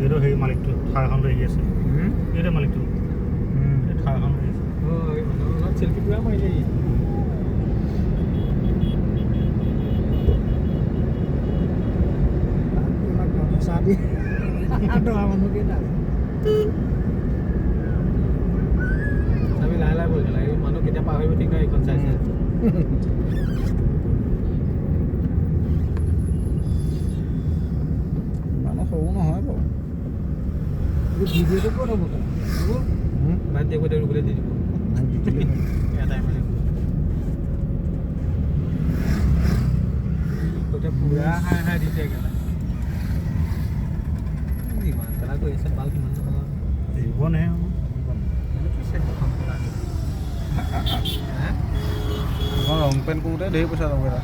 এইটো হেৰি মালিকটো থাৰ এখন লৈ আহি আছে। এইটো মালিকটো, এই থাৰ এখন লৈ আহিছে। অঁ, এই মানুহৰ লগত চেল্ফি পূৰা মাৰিলে সি। আমাক গামোচা দি দৰা মানুহ কেইটা আছে। আমি লাহে লাহে বহি লাগে, মানুহ কেতিয়া পাৰ হৈ ঠিক নাই, এইখন চাই চাই। ইমানো সৰু নহয় বাৰু। এইটো ভিডিঅ'টো ক'ত হ'ব কেলা? হ'ব? বাদ দিয়ে, গোটেই ৰুবলৈ দি দিব। মোক দি দিলেই হ'ল। এটাই মানে গোটেই পূৰা হাই হাই দিছে একেবাৰে। যিমান খেলা কৰি আছে বাল কিমান নহয়। এৰিব নাহে আৰু। হা। এখন ৰং পেণ্ট কৰোঁতে ধেৰ পইচা যাব এটা।